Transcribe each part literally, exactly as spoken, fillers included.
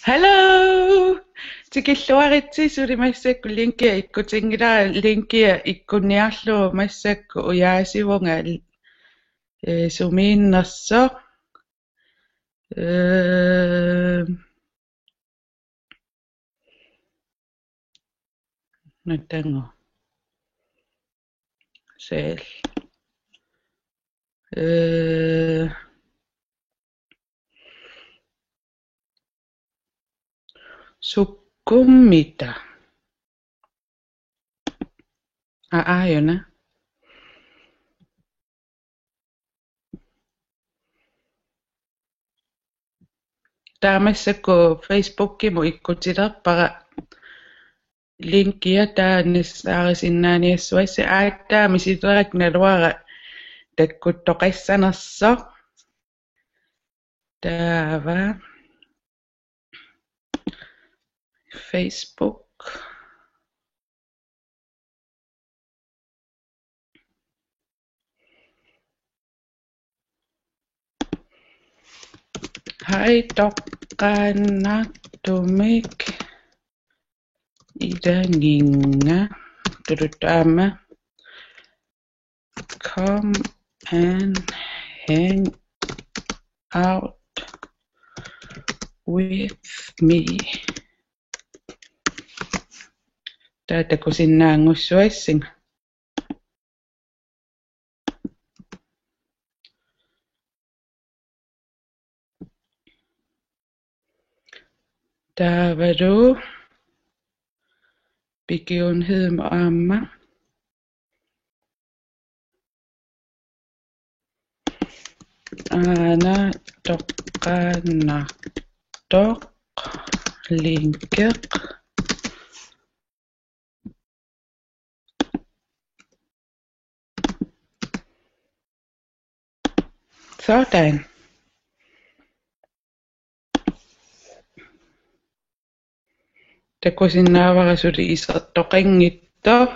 Hello! Tikilluaritsi, suli massakkut linkia ikkutinngilara, linkia ikkunniarlugu massakkut ujaasivunga, eh, sumiinnersoq. Eh, natango. Sel. Eh, sukkummita. Aa, aajuna. Taava massakkut Facebookimut ikkutilerpara, linkia taanna nassaarisinnaaniassuassi, aatsaat misilittagaq naluara takkuttoqassanersoq. Taava Facebook. Hej, toqqaannartumik ilaginnga. Tuluttut aamma. Come and hang out with me. Taava takusinnaanngussuassinga. Taavalu begivenhedimut aamma. Aana toqqaannartoq linkeq. Sådan. Takusinnaavara suli isertoqanngitsoq.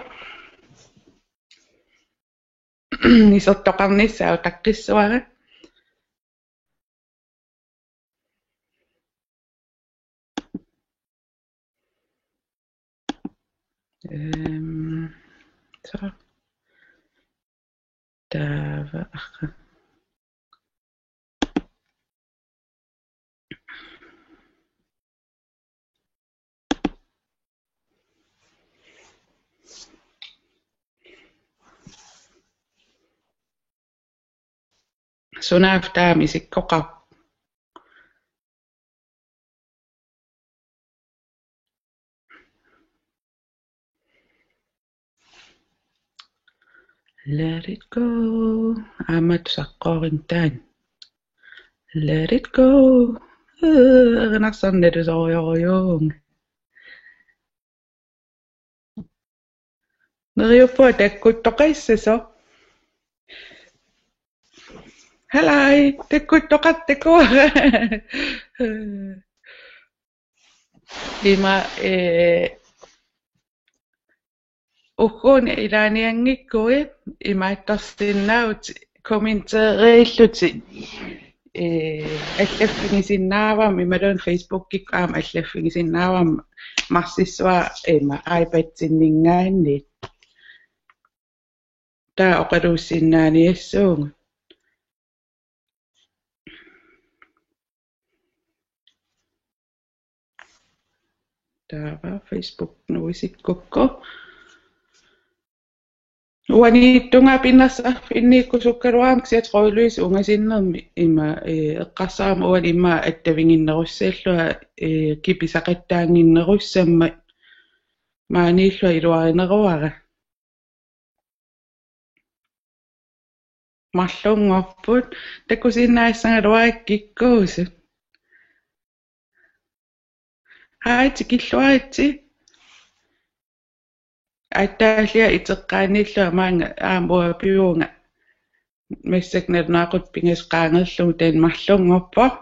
Isertoqarnissaa utaqqissavara. Øhm, så. Taava. Sunaaffa taama isikkoqarpa? Let it go. Aamma tusaqqoorin taanna. Let it go. Erinarsornerusorujorujuu. Neriuppunga takkuttoqassasoq. Halai, takkuttoqartakuara. Ima, eh, ugguuna ilaanianngikkuit imaattorsinnaavutit, kommenteerillutit, eh, allaffigisinnaavammat, imaluunniit Facebookikkut aamma allaffigisinnaavammat, marsissuara ima iPadsinninngaanniit. Taava oqaluussinnaaniassuugut. Taava Facebook nuisikkukku. Uaniittunga pinnersarfinniikkusukkaluarama kisianni trådløs ungasinnermi ima, eh, eqqarsarama uani ima attaviginnerussallunga, eh, kipisaqattaannginnerussammat maaniillunga iluarineruara. Marlunngorput, takusinnaassagaluarakku kikkuusut. Hej, tikilluaritsi. Aatsaalliat iteqqaannillunga maanga aamma uanga pivunga. Massakkut nalunaaqutaq pingasut qaangerlugu, taanna marlunngorpoq.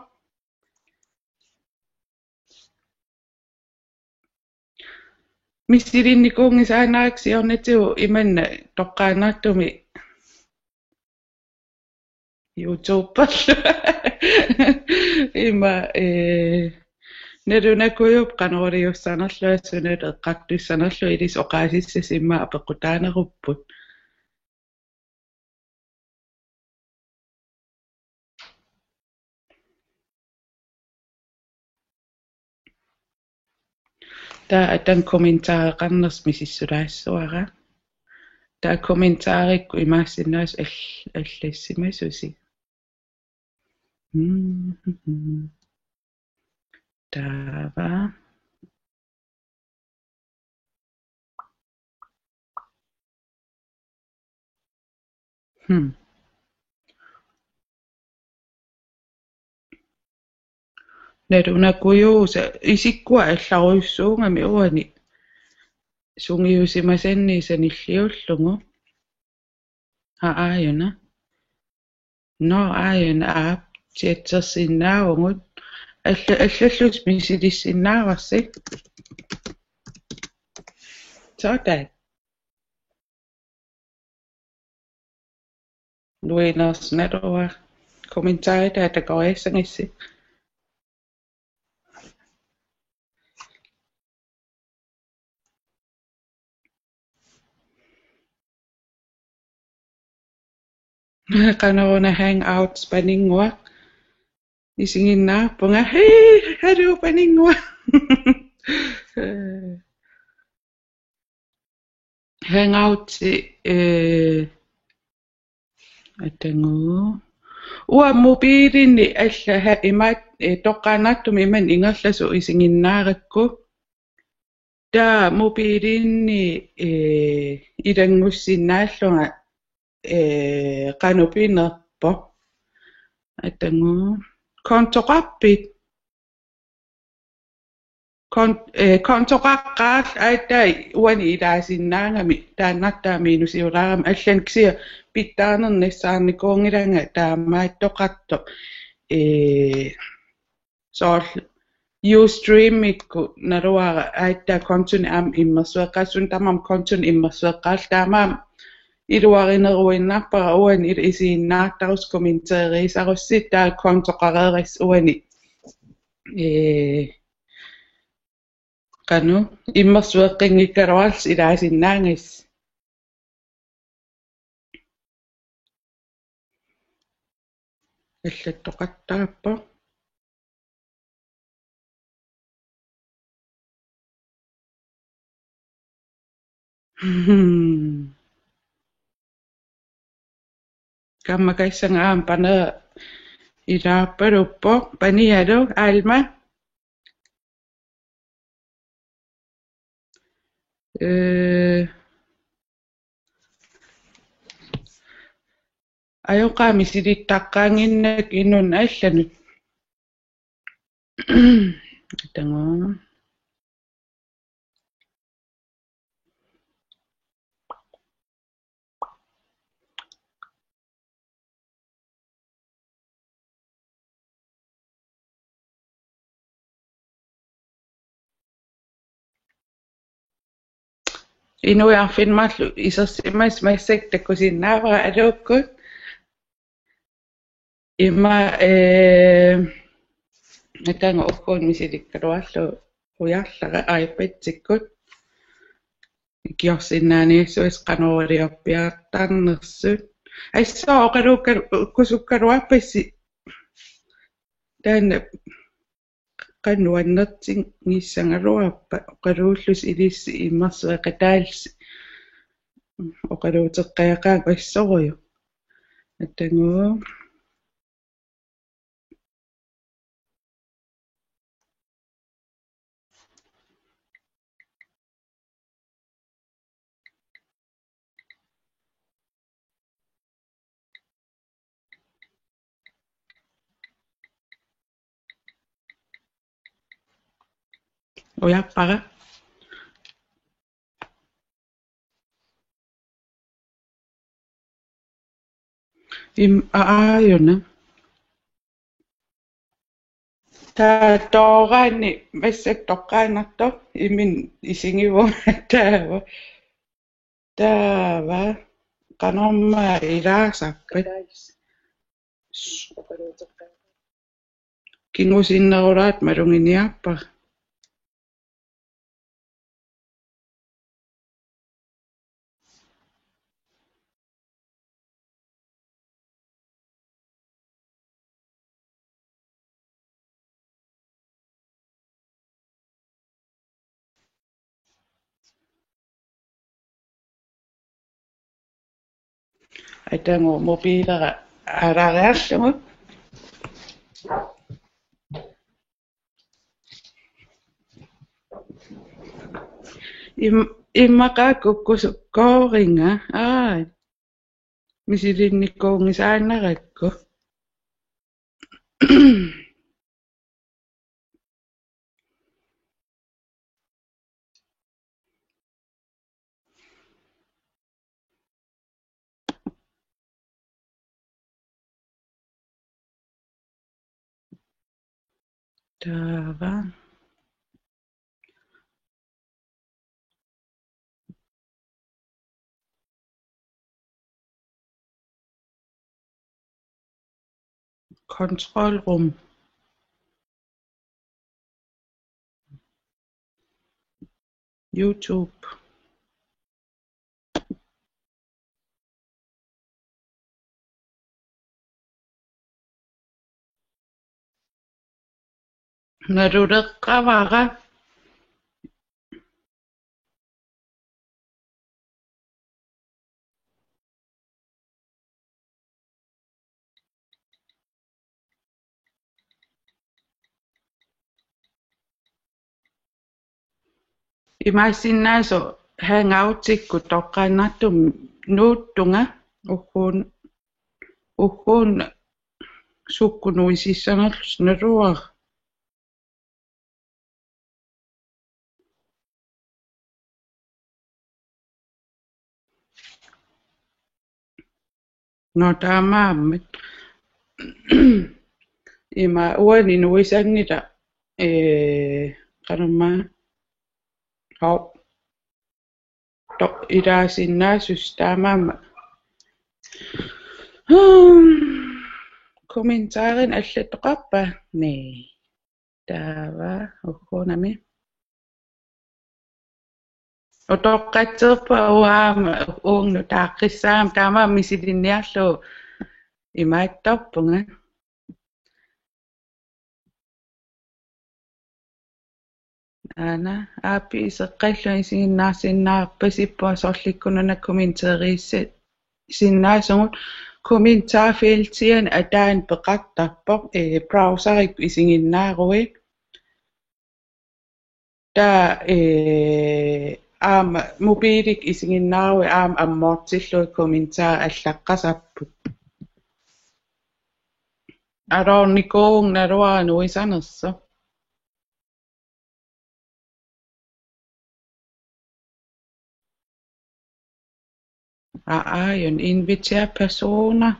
Misilinnikuunngisaannarpara siornatigut imanna toqqaannartumik YouTuberlu. Ima, eh, Nalunakujuuvoq qanoq iliussanerlunga, sunalu eqqartussanerlunga, ilissi oqaasissasi immaqa apeqqutaanerupput. Taava ataani kommentareqarnersoq misissulaassuara. Taava kommentarikkut imaassinnaavoq all-, allassimasusi. Mm. Taava. Hmm. Nalunakujuusa isikkua allarujussuugami uani. Sungiusimasannit sanilliullugu. Aa, aajuna. Nå, aajuna, aap, chatsersinnaavugut. Alla-, allallusi misilissinnaavarsi. Sådan. Louise Naruar. Kommentarit takorissagissi. Qanoruna hangout paninnguaq. Isiginnaarpunga. Hej, hallo paninnguaq. Hangouti, eh, atagu. Uanga mobilinni alla ha-, imaat, eh, toqqaannartumik imannak ingerlasoq isiginnaarakku. Taava mobilinni, eh, ilanngussinnaallugu, eh, qanoq pinerpoq. Atagu. Kontoqarpit? Kon-, eh, kontoqaqqaarl-, aatsaat uani ilaasinnaagami, taannartaa minusiulaarami, allanik kisianni pitsaaneq nassaarnikuunngilanga taamaattoqartoq, eh, soorlu Ustreamikkut naluara aatsaat kontoni aamma immersueqqaassuunga, tamarmik kontoni immersueqqaarlutik, taamaammat iluarineruinnarpara uani il-, isiginnaartarussi kommenteeriisarussi, taava kontoqareerassi uani. Ee, qanoq, immersueqqinngikkaluarlusi ilaasinnaagassi. Allattoqattaarpoq. Kammakassanngilaq aamma panera ilaarpaluppoq, panialu, Alma. Eh, ajoqaaq misilittaqqaannginnakku inunnut allanut. Atagu. Inuiarfimmi marluk isersimasut massakkut takusinnaavara aluukkut. Ima, eh, atagu ukkuuna misilikkaluarlugu ujarlara iPadikkut. Ikiorsinnaaniassuseq qanoq iliorpiartarnersut. Assut oqaluukka-, ukkusukkaluarpassi. Taanna qanoq nuannertinngissagaluarpa oqaluullusi ilissi immersueqataallusi. Oqaluuteqqajaqaanga assorujuk. Atagu. Ujarpara. Im-, a-, aajuna. Taava tooraanni massakkut toqqaannartoq iminni isigivunga taava. Taava qanormaa ilaasarpat. Kingusinnerulaartoq maluginiarpara. Atagu mobiilera aalaariarlugu. Im-, immaqa kukkusukkooringa. Aa. Misilinnikuunngisaannarakku. Taava. Kontrolrum. YouTube. Naluleqqavara. Imaassinnaasoq hangoutikkut toqqaannartumik nuuttunga ugguun-, ugguuna sukkut nuisissanerlusi naluara. Nå, taamaammat. Ima uani nuisanngilaq, ee, qanormaa. Hov. To-, ilaasinnaasusi taamaammat. Kommentarini allattoqarpa? Naa. Taava ugguunami. Utoqqatserpunga uanga uunga nutaaqqissaagama, taamaammat misilinniarlugu imaattorpunga. Aana, aappi iseqqallunga isiginnaarsinnaarpasippunga sorlikkut una kommenteeriissi-, sinnaasugut kommentarfeltiani ataani peqartarpoq, ee, browserikkut isiginnaaruit. Taava, ee, aamma mobiilikkut isiginnaaruit aamma ammoortillugit kommentarit allaqqasarput. Alutornikuuvunga naluara nuisanersoq. Aa, aajuna inviter personer.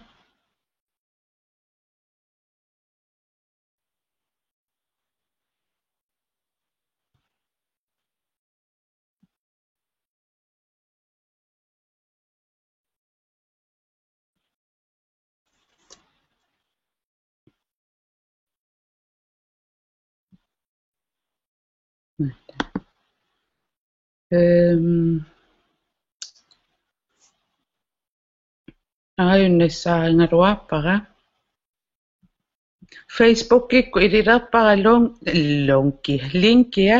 Øhm, aajuna nassaarigaluarpara. Facebookikkut ililerpara lun-, lunki-, linkia.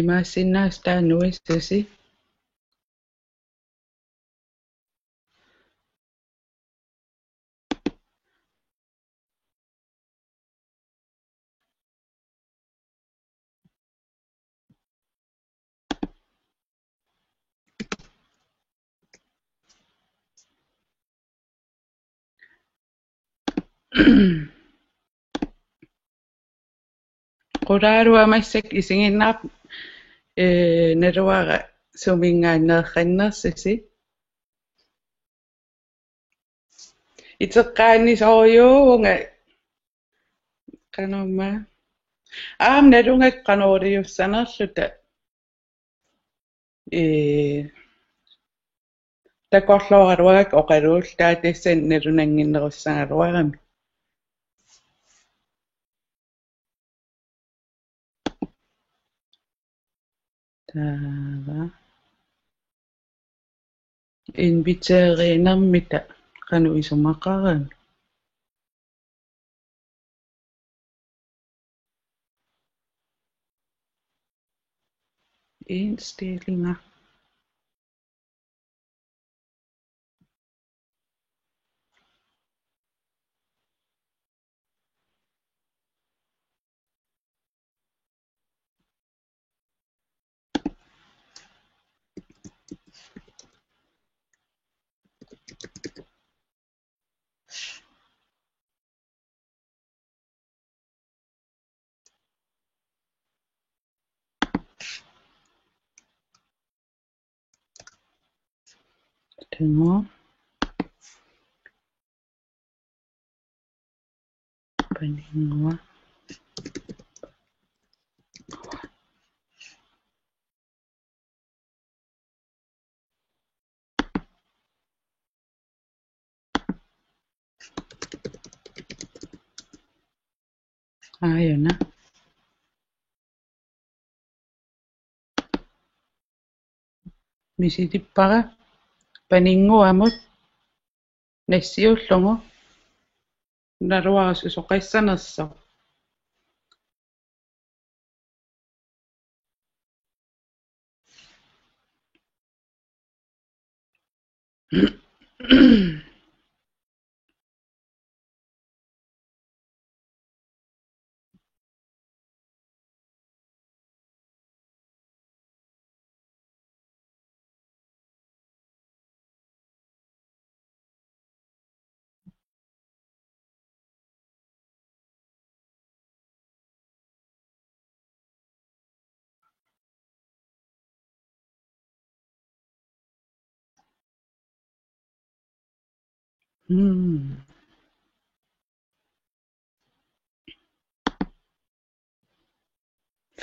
Imaassinnaavoq taanna nuissusi. Qulaaluamik massakkut isiginnaarpara, ee, naluara suminngaanneersinnaasusi. Iteqqaannisorujuuvunga qanormaa. Aamma nalugakku qanoq iliussanerluta. Ee, takorlooraluarakku oqaluulluta tassani nalunannginnerussagaluarami. Taava. Inviteriinermita qanoq isumaqarami. Indstillinger. Atenngua. Paninnguaq. Aajuna. Misilippara paninnguamut nassiullugu naluara susoqassanersoq. Hmm.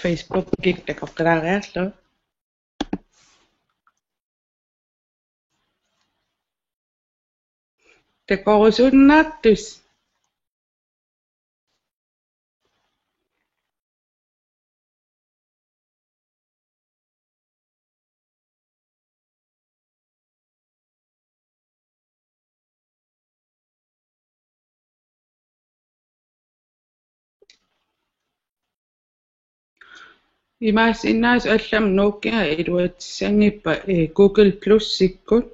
Facebook-ikkut takoqqilaariarlugu. Takorusunnartusi. Imaassinnaavoq allamut Nokia iluatsissanngippat, eh, Google Plus-ikkut.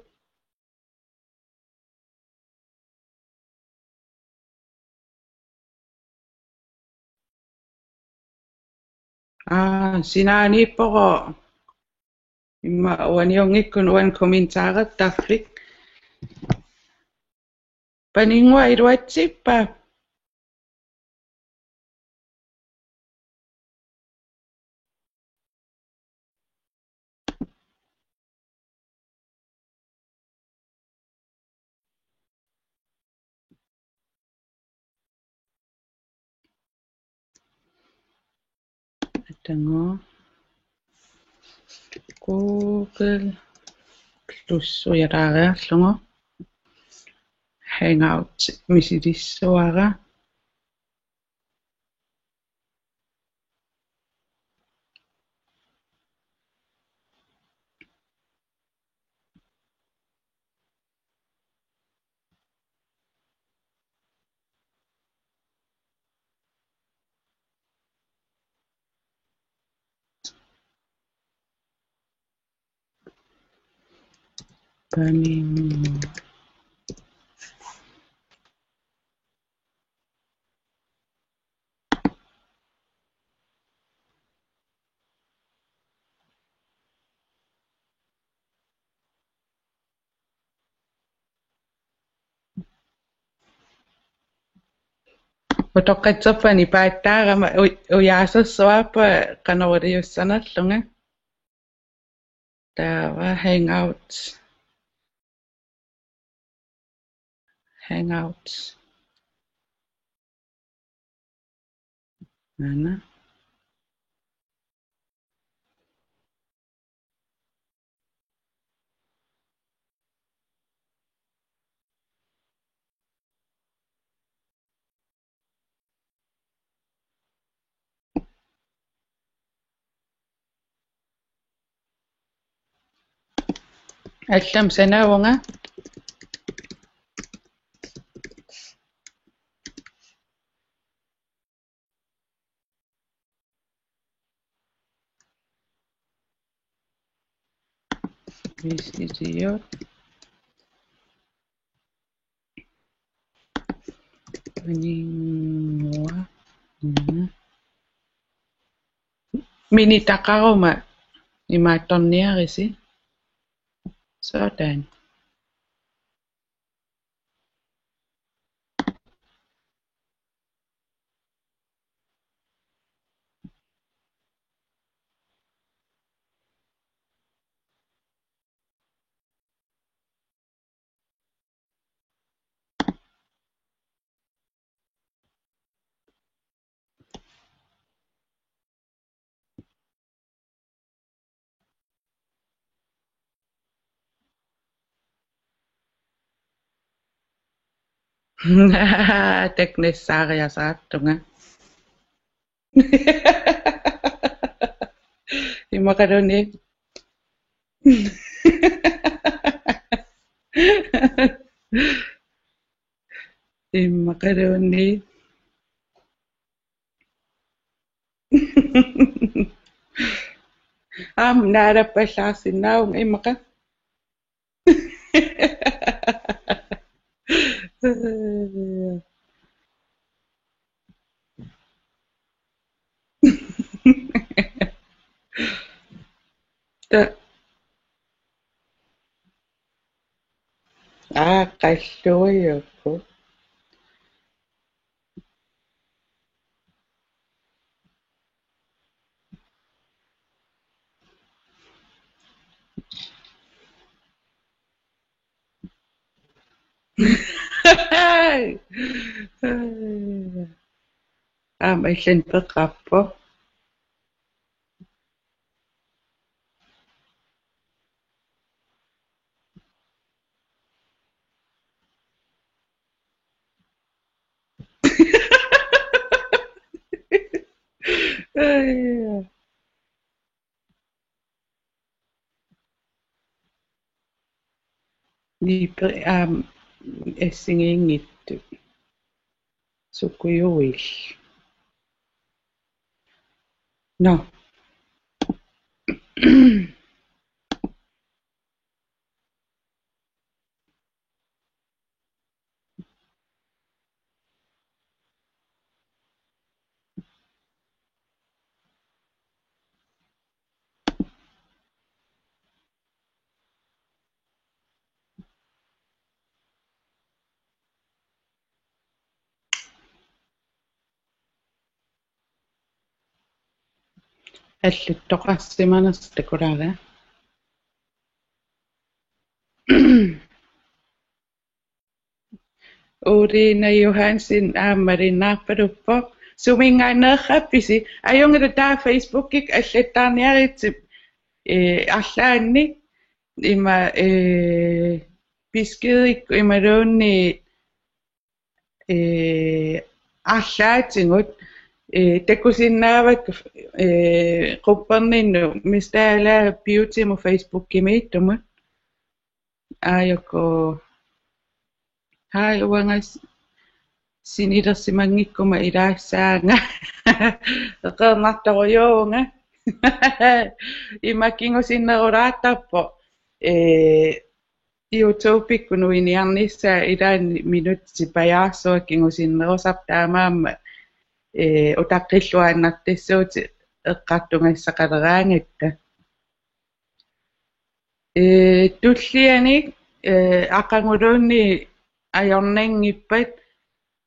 Aa, sinaaniippoq. Immaqa uaniunngikkuni uani kommentarertarfik. Paninnguaq iluatsippa? Atenngua. Google Plus-ujallaariarlugu. Hangout misilissavara. Paninnguaq. Utoqqatserput nipaattaarama u-, ujaasersuarpa qanoruliussanerlunga. Taava Hangout. Hangout. Aana. Allamik sanaavunga. Visitiot. Paninnguaq. Mm. Minitaqaruma imaattorniarisi. Sådan. Taknassaariasaartunga. Immaqaluunniit. Immaqaluunniit. Aamma naalappallaarsinnaavunga immaqa. Ta- Aa, qalluiuku. Aamma illit peqqarpoq. Ai. Nipi aamma assigiinngitsut. Sukujuit. Nå. Alluttoqarsimanersoq takulaariaruk. Uliina Johansen aamma malinnaarpaluppoq. Suminngaanneerpisi? Ajunngilaq, taava Facebookikkut allattaarniaritsi, eh, arlaanni ima, eh, beskedikkut imaluunniit, eh, arlaatigut, eh, takusinnaavakka, eh, qupperninnut Miss Dalager Beautymut Facebookimiittumut. Aajuku. Hej, uanga s-, sinilersimanngikkuma ilaassaanga. Eqeernartorujuuvunga. Ima kingusinnerulaartarpoq. Eh, YouTubekkut nuiniarnissaa ilaanni minutsit pajaarsuaq kingusinnerusarpoq, taamaammat, eh, utaqqilluinnartussaavutit eqqartugassaqaleraangatta. Eh, tulliani, eh, aqaguluunniit ajornanngippat,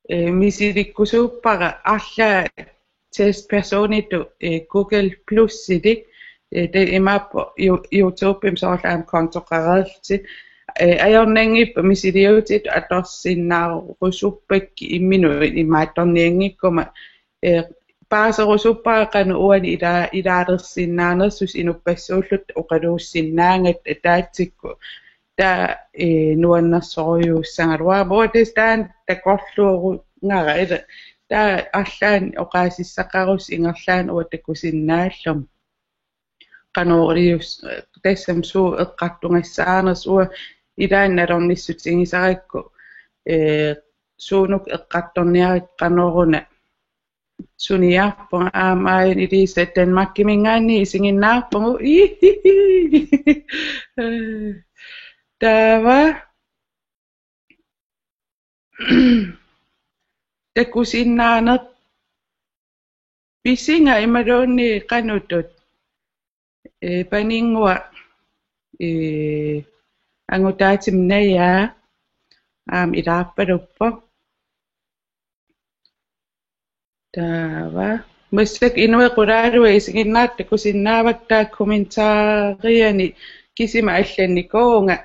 eh, misilikkusuuppara arlaat testpersonitut, eh, Google Plusilik, eh, taava imaappoq You-, YouTubemi soorlu aamma kontoqareerlutit. Eh, ajornanngippat misiliutitut atorsinnaarusuppakka imminut imaattornianngikkuma, eh, paaserusuppara qanoq uani ila-, ilaalersinnaanersusi inuppassuulluta oqaluussinnaagatta ataatsikkut. Taava, eh, nuannersorujussuussagaluarpoq. Uanga tassa taanna takorluugara ila. Taava arlaannik oqaasissaqarussi ingerlaannaq uanga takusinnaallunga. Qanoq ilius-, tassami suut eqqartugassaanersoq, uanga ilaanni nalornissutigisarakku, eh, suunuku eqqartorniarakku qanoruna. Suniarpunga aamma, Aajuna Elisa, Danmarkiminngaanniit isiginnaarpugut. Taava. Takusinnaaneq pisinga imaluunniit qanoq ittut. Eh, Paninnguaq, eh, angutaatima Naja aamma ilaarpaluppoq. Taava. Massakkut inuit qulaaluit isiginnaartut takusinnaavakka, taava kommentariani kisima allannikuuvunga.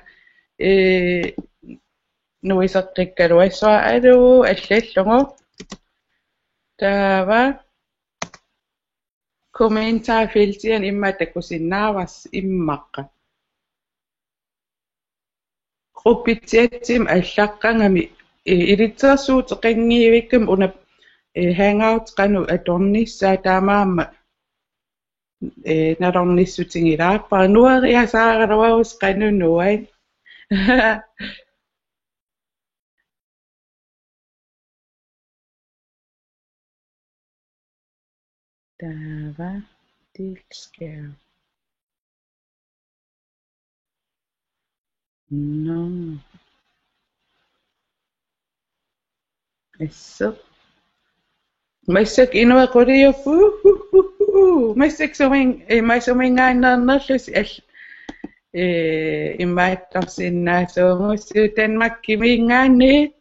Eh, nuiseqqikkaluassuara, aluu, allallugu. Taava. Kommentarfeltiani immaqa takusinnaavarsi immaqa. Gruppichatsimi allaqqagami ee, ilitsersuuteqanngivikkami una, ee, Hangout qanoq atornissaa, taamaammat, ee, nalornissutigilaarpara. Nueriasaaraluarusi qanoq nuat. Taava deltager. Nå. Assut. Massakkut inuit quliupput. Uhuhuhu. Massakkut sumin-, eh, massakkut suminngaanneernerlusi al-, eh, imaattorsinnaasuugussi Danmarkiminngaanniit,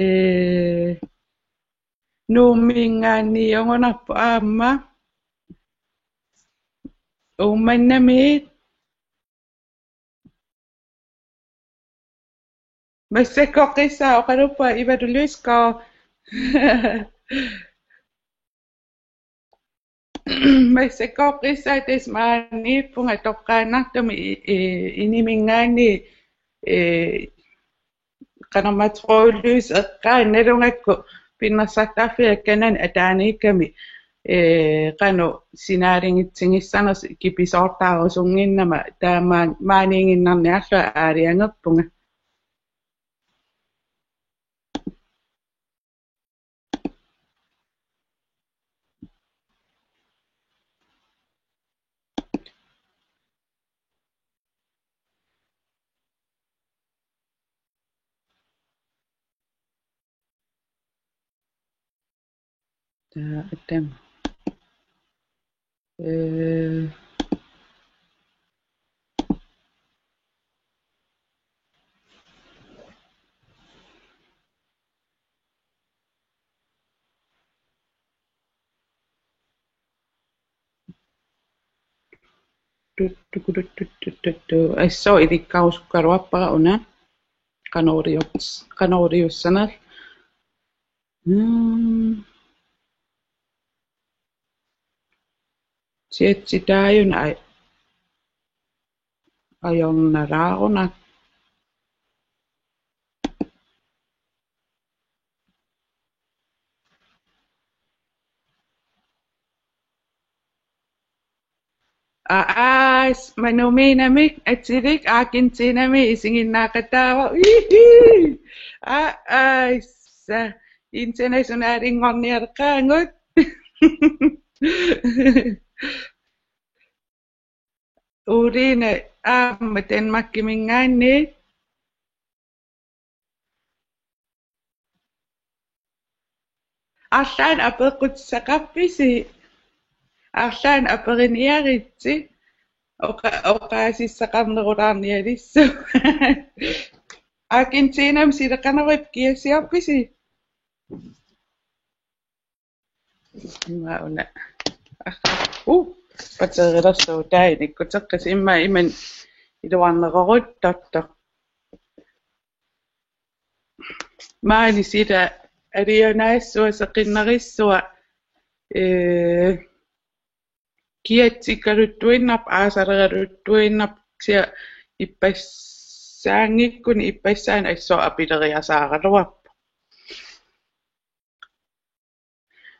eh, Nuumminngaanniit, ongunarpoq aamma. Uummannamiit. Massakkoqqissaaq oqaluppunga Ivalu Lysgaard. Massakkoqqissaaq, tassa maaniippunga toqqaannartumik i-, i-, iniminngaanniit, ee, qanormaa trådløs eqqaani nalugakku pinnersartarfia kanani ataaniikkami, ee, qanoq signalingitsigissanersoq kipisoortaarusunnginnama, taamaammat maaniiginnarniarlunga aalajangerpunga. Taava taama. Ee. Tut, tut, tut, tut, tut, tut. Assut ilikkarusukkaluarpara una. Qanoq ilius-, qanoq iliussanerlugu. Mm. Chatsitaajuku aj-, ajornalaaruna. Aa, aas, ma Nuummiinamik atilik Argentinami isiginnaaqataavoq. Ihi! Aa, aas, internationalinngornialeqaagut. Uliina aamma Danmarkiminngaanniit. Arlaannik apeqqutissaqarpisi? Arlaannik aperiniaritsi? Oqa-, oqaasissaqarnerulaarnialissavat. Argentinami sileqanerit kiassiorpisi? Immaqa una. Aha. Uh, paterilersuutaanikkut teqqis immaqa imannak iluarneroruttortoq. Maani sila alianaassuaq seqinnerissua, ee, kiatsikkaluttuinnarpoq, aasaleraluttuinnarpoq, kisianni ippassaanngikkuni, ippassaani assut apileriasaaraluarpoq.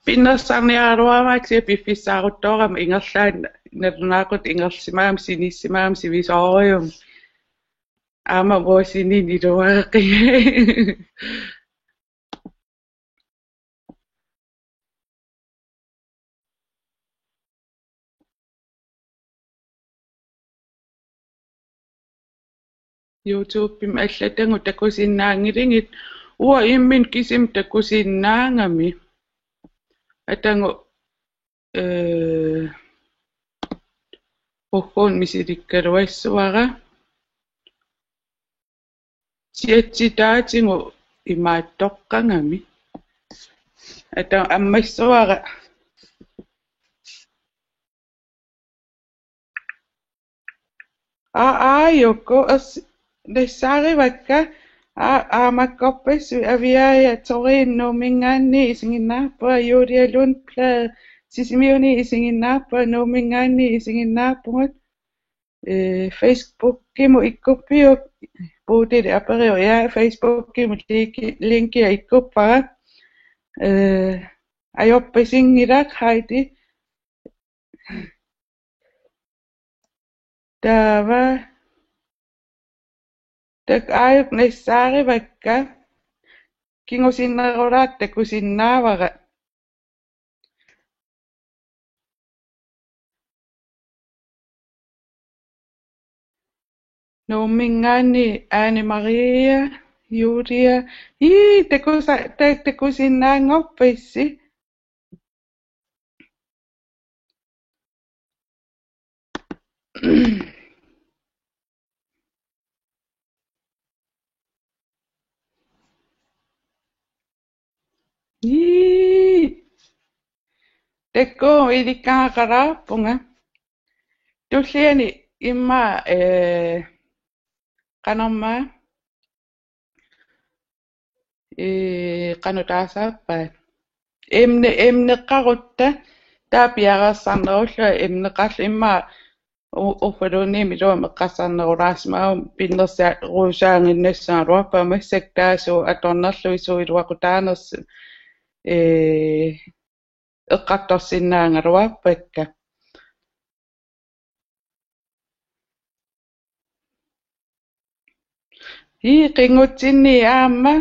Pinnersarniaraluarama kisianni piffissaaruttoorama ingerlaannaq nalunaaqutaq ingerlasimagamik, sinissimagamik, sivisoorujummik. Aamma uanga sinini iluareqigit. YouTube-imi allatagut takusinnaanngilagut, uanga imminut kisimi takusinnaagami. Atagu, ee, ugguuna misilikkaluassavara. Chatsitaatigut imaattoqqagami. Ata ammassavara. Aa, aa, Joko, as-, nassaarivakka. Aa, aamakkorpassuit Aviaja Thorén Nuumminngaanniit isiginnaarpunga, Julia Lundblad Sisimiuni isiginnaarpunga, Nuumminngaanniit isiginnaarpugut. Ee, Facebookimut ikkuppiuk? Puutili aperivoq, ja, Facebookimi linki, linkia ikkuppara. Eh, ajorpasinngilaq, Heidi. Taava. Taakku aajuku nassaarivakka. Kingusinnerulaartoq takusinnaavara. Nuumminngaanniit Ane Maria, Julia. Ii, takusa-, ta-, takusinnaanngorpassi. Ii. Takuuk ilikkagaqalaarpunga. Tulliani immaqa, eh, qanormaa, eh, qanoq taasarpaat. Emne-, emneqarutta taava piareersarnerullunga emneqarlunga immaqa u-, uffaluunniit iluamik eqqarsarnerulaarsimagama pinnersaarusaaginnassagaluarpunga massakkut taassuma atornerlugit suut iluaqutaanersut, ee, eqqartorsinnaagaluarpakka. Ii, qinngutsinni aamma.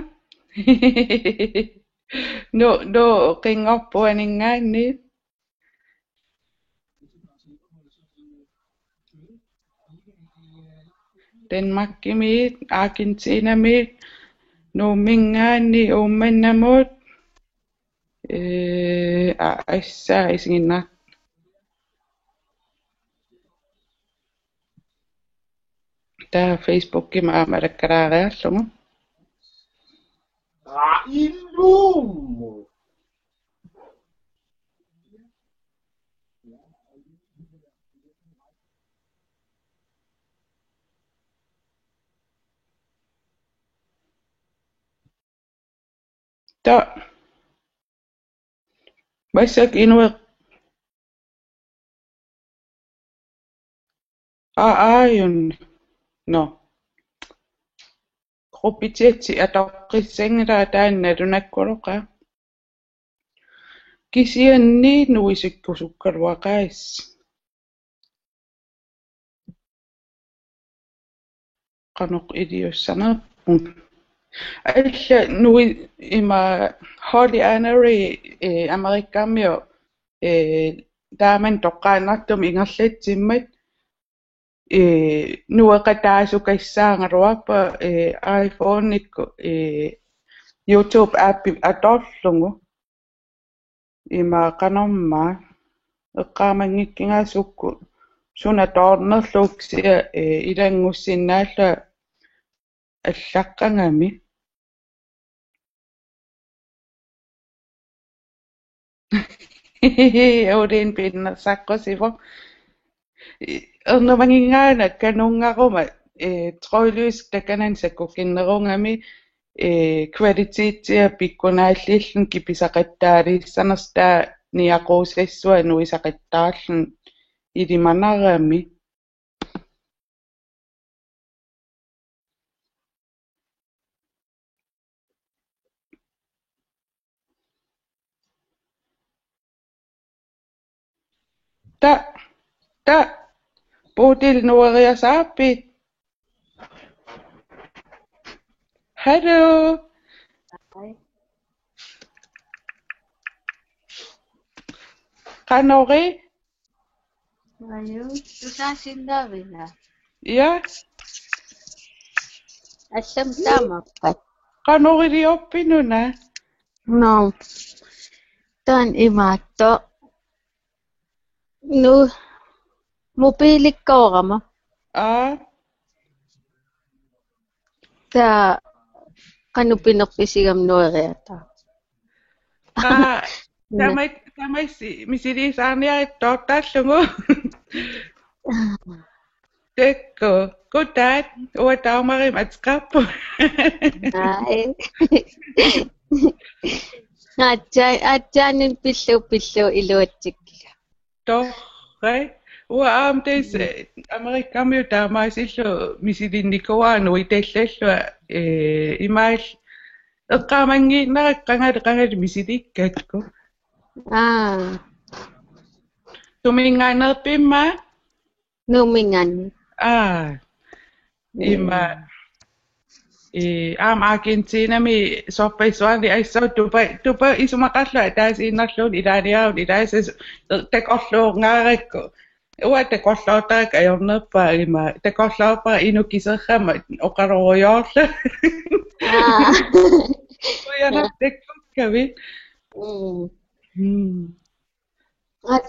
Nu, nu, qinngorpoq aninngaanniit. Danmarkimiit, Argentinamiit, Nuumminngaanniit, Uummannamut, ee, a-, assa isiginnaartut. Taava Facebookimi aamma alakkalaariarlugu. Aa, illu! Ta-, massakkut inuit. Aa, aajuna. Nå. Gruppechati atoqqissanngilara, taanna nalunakkuloqaaq. Kisianni nuisikkusukkaluaqaasi. Qanoq iliussanerpunga. Alla nui-, ima Holly Annery, eh, Amerikamiu, eh, taamani toqqaannartumik ingerlatsimmat, eh, nueqataasukassaagaluarpara, eh, iPhone-ikkut, eh, YouTube appi atorlugu. Ima qanormaa eqqaamanngikkiga sukkut suna toornerlugu kisianni, eh, ilanngussinnaallugu allaqqagami. Uulin pinnersaqqusivoq. Ernumaginngaanniit kanunngaruma, eh, trådløs takanani sakkukinnerugami, eh, kvalitetsia pikkunaallilluni kipisaqattaalissanersoq, taava niaquusassua nuisaqattaarluni ilimanarami. Ta, ta, Puutil nueriasaarpit? Hallo. Hej. Qanori? Aju, tusaasinnaavina? Ja. Allamik taamaappat? Qanoriliorpit una? Nå. Taanna imaattoq. Nu, mobiilikkoorama. Aa. Taava qanoq pinerpisigami nueriataartoq. Aa, tama-, tamassi misiliisaarniarittoortarlugu. Takuuk, kutaat, uanga taamarim ateqarpunga. Ai. Aatsaat, aatsaannit pillugu, pillugu iluatsikkiga. Torrak. Uanga aamma tassa Amerikamiut taamaasillutik misilinnikuuaat nuitallalluta, ee, imaal eqqaamanngiinnarakkit qangali qangali misilikkakku. Aa. Suminngaanneerpit immaqa? Nuumminngaanniit. Aa. Ima. Ee, aamma Argentinami sorpassuarni assut tupa, tupa isumaqarluni ataasiinnarluunniit ilaaniaruni ilaasa takorluunngarakku. Uanga takorloortarakku ajornerpaaq ima. Takorloorpara inuk kiserrama oqalorujoorlunga. Aa. Uanga takkukkavit. Mm. Mm. At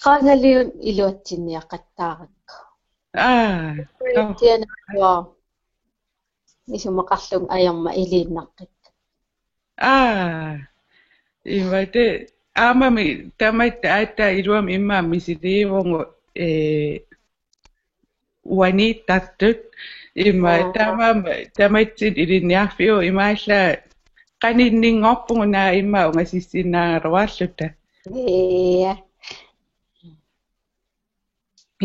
qangaliun iluatsinniaqattaarakku. Aa. Tianarluaq isumaqarlunga ajormat iliinnaqqikka. Aa. Ima te aammami tamatta aatsaat iluamik immaqa misiliivugut, ee, uaniittartut. Ima Aa. Taamaammat tamatsinnut ilinniarfiuvoq imaallaat qaninninngorpugut naak immaqa ungasissinnaagaluarluta. Ia.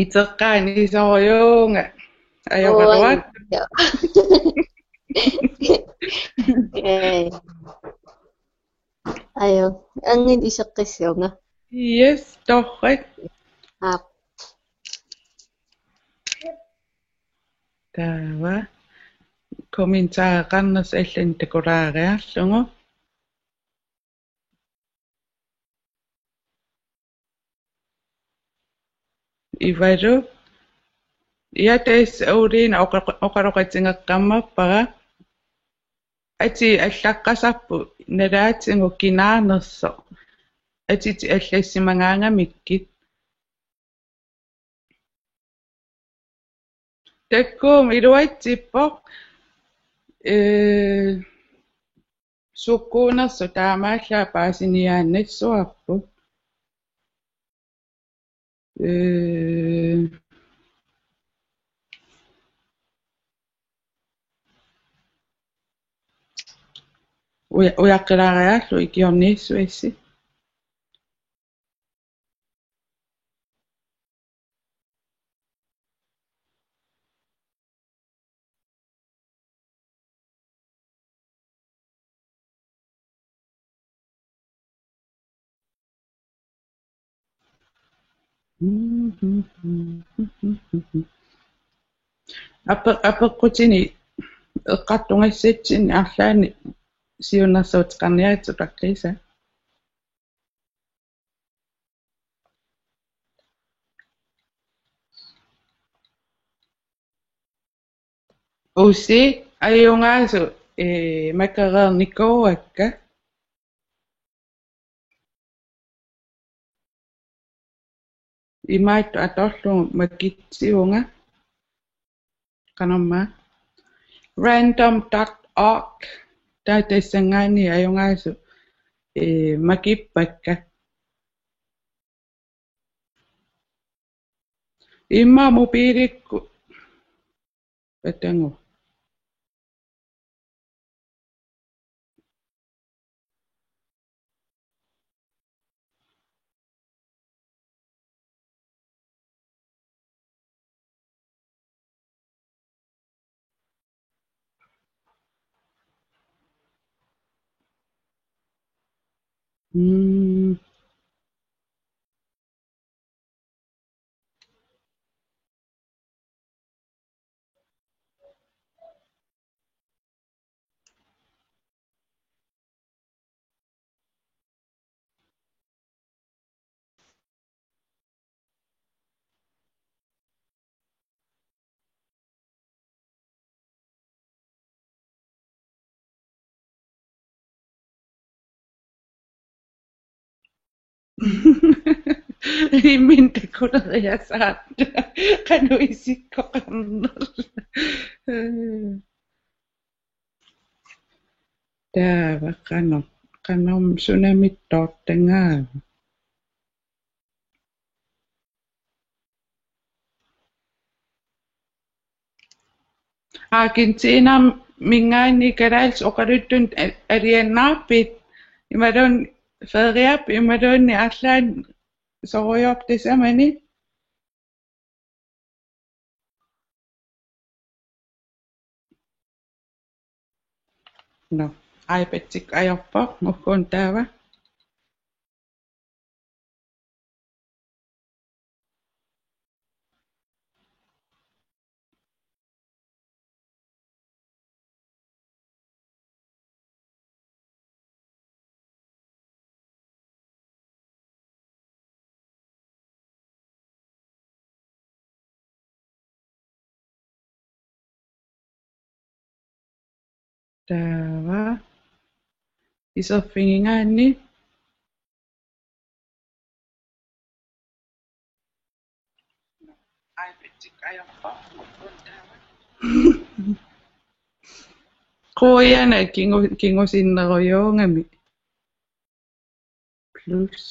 Iteqqaanisorujuuvunga ajoraluartoq. Ee. Ajo, angineq iseqqissavunga. Yes, torrak. Aap. Taava. Kommentareqarnersoq allanik takulaariarlugu. Ivalu. Ia tassa Uliina oqa-, oqaloqatigeqqammerpara. Atii allaqqasarput nalaatigut kinaanersoq. Atitit allassimagaangamikkit. Takkuuk iluatsippoq, ee, sukkuunersoq taamaallaat paasiniaannassavarput. Ee, uja-, ujaqqilaariarlugu ikiorniassuassi. Ape-, apeqqutini eqqartugassatsinni arlaanni siunnersuuteqarniaritsi utaqqiisa. Usi, ajugaasu, ee, makereernikuuakka. Imaattoq atorlugu makitsivunga. Qanormaa. Random dot org. Taava tassanngaanniit ajugaasu, ee, makippakka. Immaqa mobiilikkut. Patangu. Mm. Imminut takuleriasaarta. Qanoq isikkoqarnerlugu. Taava qanoq, qanormi sunamittoortagaava? Argentinaminngaanniit kalaallisut oqaluttunik a-, alianaarpit? Imaluunniit feriap, imaluunniit arlaannik sorujoorpit tasamani? Nå, iPad-ikkut ajorpoq, ukkoon taava. Taava. Iserfigigaanni. Qujanaq kingu-, kingusinnerujuugami. Plus.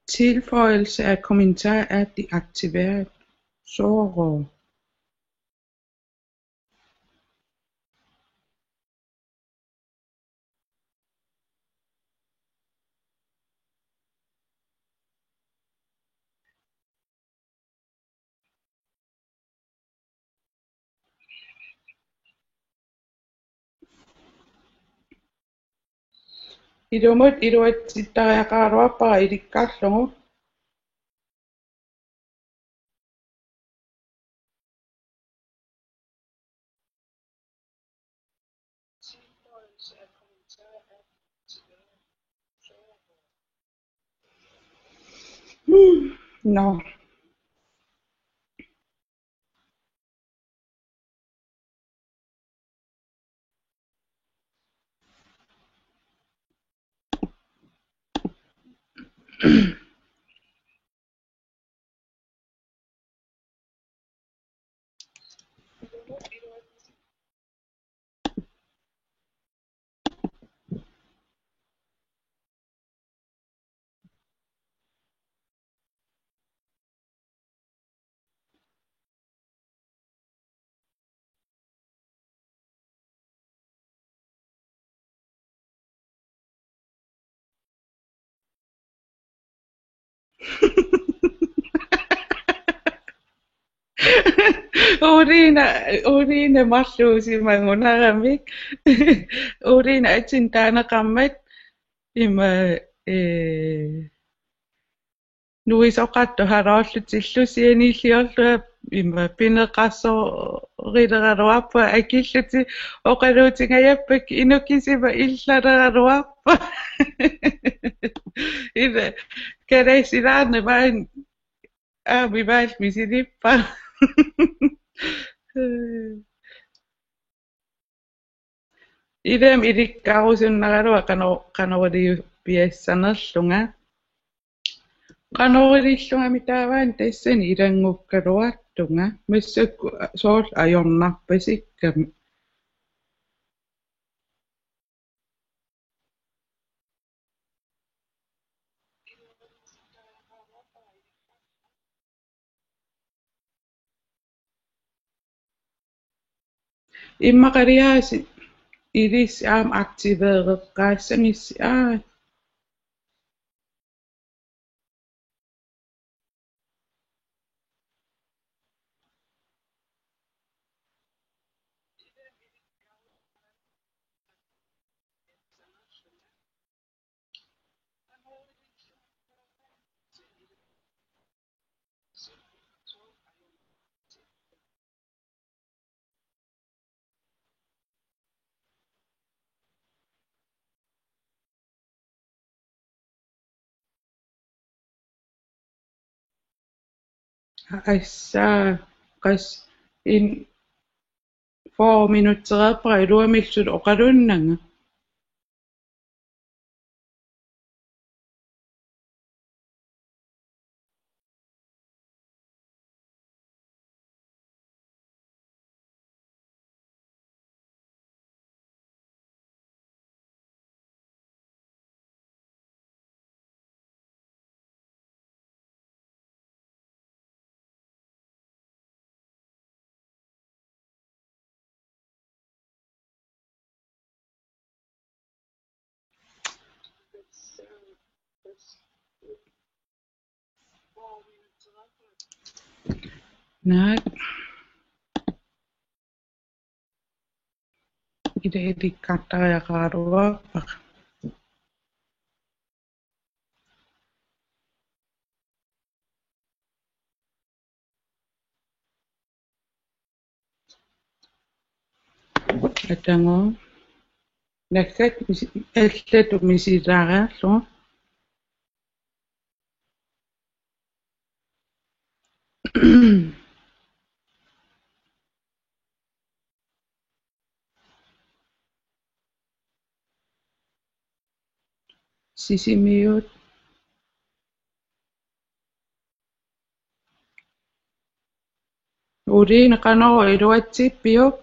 Tilføjelse af kommentar er deaktiveret. Soorlu. Ilumut iluatsittariaqaraluarpara ilikkarlugu. Nå. Uliina, uliina marluusimagunaramik. Uliina atin taaneqarmat ima, eh, nuisoqartoq haloorlutillu sianiilliorlunga ima pineqarsorileraluarpunga akillutik oqaluutingajappakka inukisima illaleraluarpunga. Ila kalaassalaarneq maani aamma imaallu misilippara. Ilami ilikkarusunnaraluaq qano-, qanoq iliorpiassanerlunga. Qanoq ilillungami taavaana tassani ilanngukkaluartunga. Massakkut soorlu ajornarpasikkami. Immaqaliaasiit ilissi aamma aktiveereqqaassagissi, aa. Assa, qas-, In fyrre minuttereerpara iluamillu oqalunnanga. Naak. Ila ilikkartariaqaraluarpara. Atagu. Nassat misi-, allatut misilaariarlugu. Sisimiut. Uliini qanoq iluatsippiuk?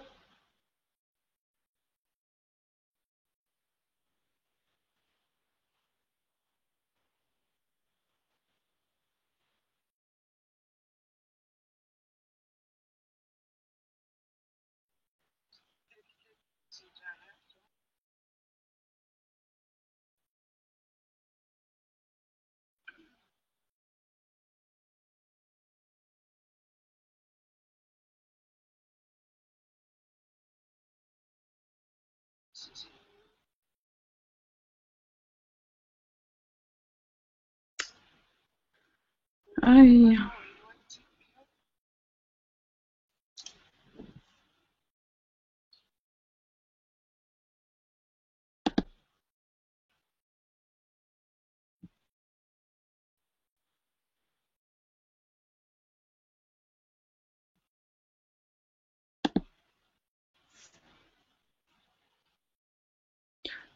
Ai.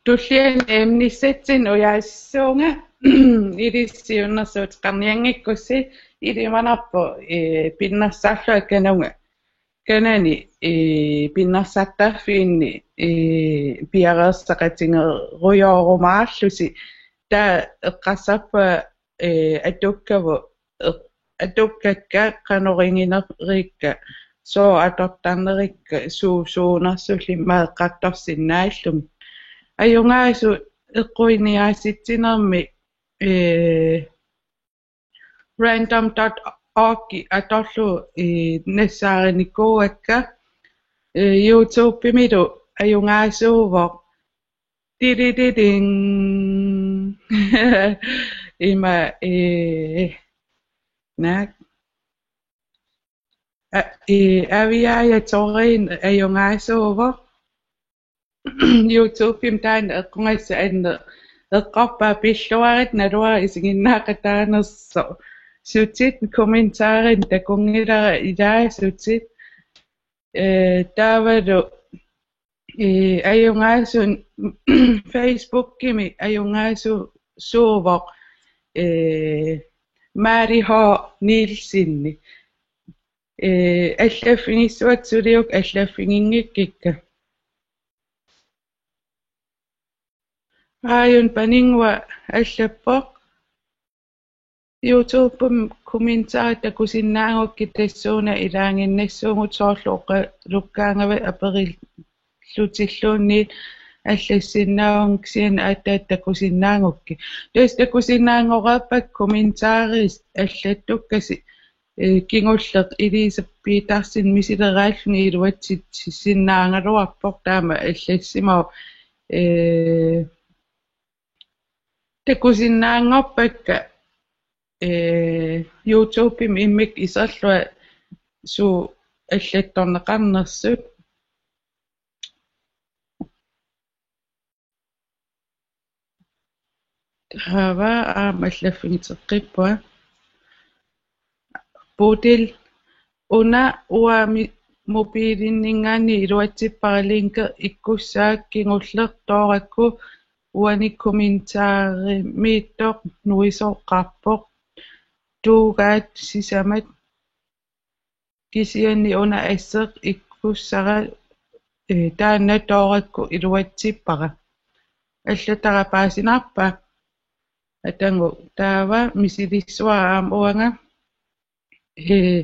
Tulliani emnissatsinnik ujaasissuunga, ilissi siunnersuuteqarnianngikkussi. Ilimanarpoq, ee, pinnersarlunga kanunga, kanani, ee, pinnersartarfinni, ee, piareersaqatigerujoorumaarlusi. Taava eqqarsarpunga, ee, atukkavut, ee, atukkakka qanoq iginerikka, sooq atortarnerikka, suut suunersullit eqqartorsinnaallugit. Ajugaasut eqquiniaasitsinermi, ee, random dot org atorlugu, ee, nassaarinikuuakka, ee, YouTube-imilu ajugaasuuvoq. Tidididing. Ima, ee, naak. A-, ee, Aviaja Torin ajugaasuuvoq. YouTube-imi taanna eqqugassaq anneq eqqorpaa, pilluarit naluara isiginnaaqataanersoq. Sutit kommentarini takunngilara ilaasutit. Ee, taavalu, ee, ajugaasunik Facebookimi ajugaasuuvoq, ee, Mari H. Nielsenip. Ee, allaffigissuakka suli uku allaffiginngikkikka. Aajuna Paninnguaq allappoq: YouTube-imi kommentarit takusinnaagukkit tassuuna ilaaginnassuugut, soorlu oqalukkaangavat aperillutilluunniit allassinnaavunga, kisianni aatsaat takusinnaagukkit. Tassa takusinnaanngoreerpakka kommentarit allattukkasi, ee, kingulleq Elise Petersen misileraalluni iluatsitsisinnaagaluarpoq, taama allassimavoq, ee, takusinnaanngorpakka, ee, YouTube-imi immikkut iserlunga suut allattorneqarnersut. Taava aamma allaffigiteqqippunga. Bodil, una uanga mi-, mobiilinninngaanniit iluatsippara, linki ikkussaaq kingulleq toorakku uani kommentarimiittoq nuisoqarpoq. Tuugaat sisamat kisianni una asseq ikkussara, eh, taanna toorakku iluatsippara. Allatara paasinarpa? Atagu taava misilissavara aamma uanga. Eh,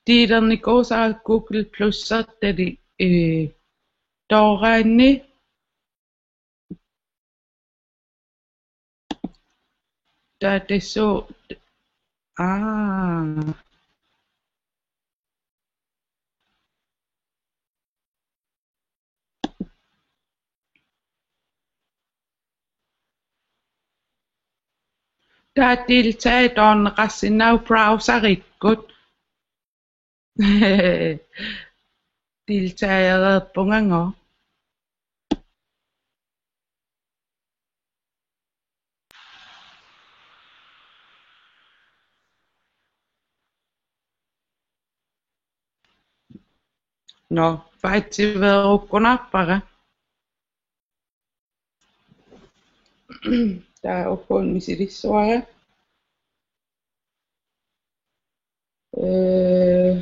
deelernikuusara Google Plus-ertalik, eh, tooraanni. Taava tassa, aa. Taava deltage toorneqarsinnaavoq browserikkut. Deltagereerpunga. Nå, faativeerukkunarpara. Taava ukua misilissavara. Eh,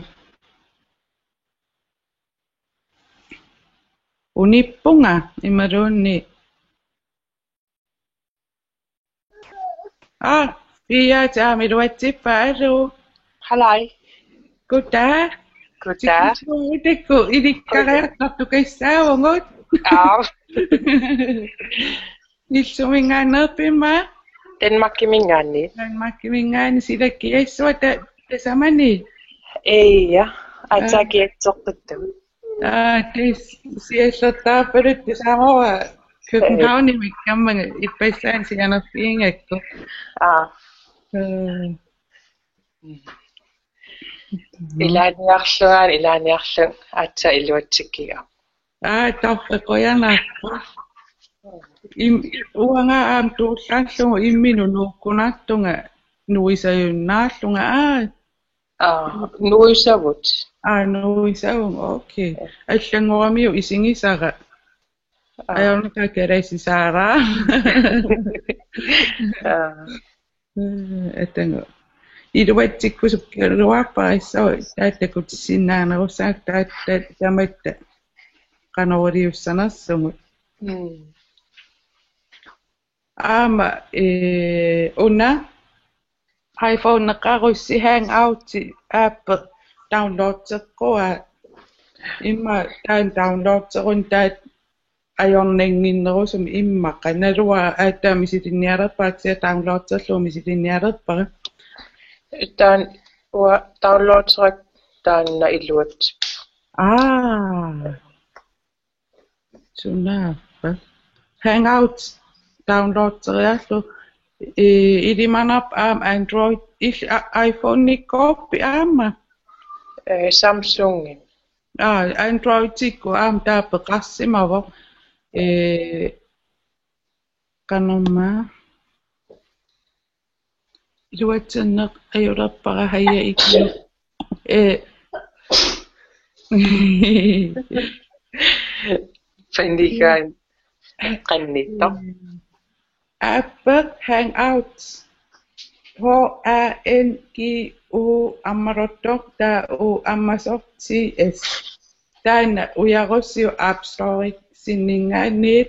unippunga imaluunniit. Ah, Pia taama iluatsippa, aluu. Halai. Goddag. Goddag. Tikisuugutakku ilikkariartortukassaavugut. Aa. Illuminngaanneerpimma? Danmarkiminngaanniit. Danmarkiminngaanniit, silakkiassua ta-, tasamani? Ia, aatsaat kiatsoqqittugut. Aa, tassa siallertarpaluttoq tasamani Københavnimiikkammagu ippassaani sianerfigigakku. Aa. Eh. Ilaaniarlunga, ilaaniarlunga aatsaat iluatsikkiga. Aa, torrak, qujanarpoq. Im-, uanga aamma tuullaarlugu imminut nuukkunartunga nuisajunnaarlunga, aa. Aa, nuisavut. Aa, nuisavunga, okay. Allanngoramiuk isigisara. Aa. Ajornaqaaq kalaassisara. Aa. Eh, atagu. Iluatsikkusukkaluarpara, assut taakku takusinnaanerussaaq, taakku tamatta qanoq iliussanersugut. Mm. Aamma, eh, una iPhone-eqarussi Hangouts app downloadeqquaa. Immaqa taanna downloaderuni taanna ajornannginnerusumik immaqa. Naluara aatsaat misilinnialerpara, kisianni downloaderlugu misilinnialerpara. Taanna uanga downloaderakku taanna iluatsippoq. Aa. Sunaaffa. Hangouts downloaderiarlugu, eh, ilimanarpoq aamma Android, il-, a-, iPhone-ikkoorpit aamma? Eh, Samsungimi. Aa, Androidikkut aamma taava peqarsimavoq. Eh, qanormaa. Iluatsinneq ajulerpara, haja ikku. Eh. Panigaan qannittoq. App Hangouts. H A N G O ammaruttoq T O U ammasoq T S. Taanna ujarussiuk App Store-sinninngaanniit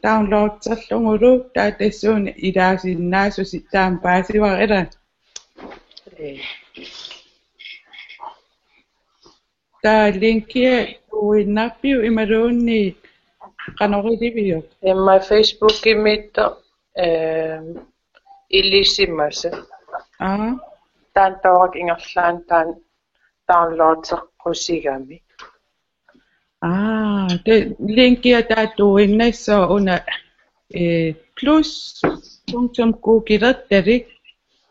downloaderlugulu, taava tassuuna ilaasinnaasusi, taama paasivara, ilaa. Ee. Taava linkia tuuinnarpiuk imaluunniit qanoq iliviuk? Immaqa Facebookimiittoq, ehm, ilisimasatit. Aa. Taanna toorakku ingerlaannaq taanna downloadeqqusigami. Aa, taava linkia taava tuuinnassaaq una, eh, plus punktum google-ertalik,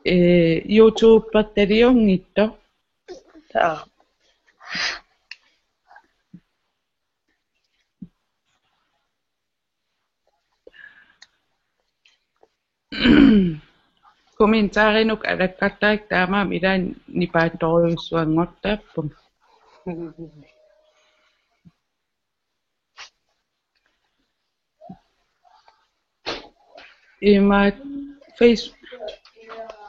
eh, YouTube-ertaliunngitsoq. Aa. Kommentarinut alakkartarakku taamaammat ilaanni nipaattorujussuanngortarpunga. Ima Face-,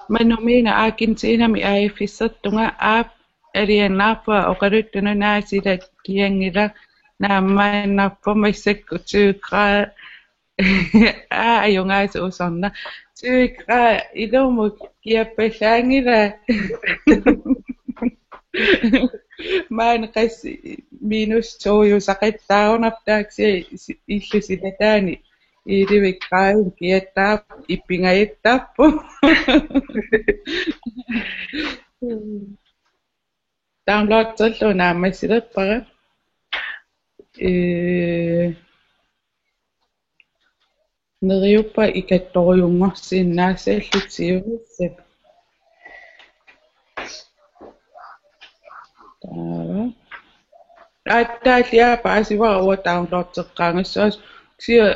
maanna Argentinami A F-issertunga aap alianaarpunga oqaluttunut naasilakianngilaq naammaannarpoq massakkut tyve grader. Aa, ajugaasa usorna. Tyve grader ilumut kiappallaanngilaq. Maanna qassit minus to-jusaqattaarunarpoq taava kisianni illup silataani elleve grader kiattaarpoq, ipingajattarpoq. Downloaderlugu naammassilerpara. Ee, neriuppunga ikattorujunngorsinnaassallutigu. Taava. Aatsaat ilaa paasivara uanga downloadeqqaagassaasoq. Kisianni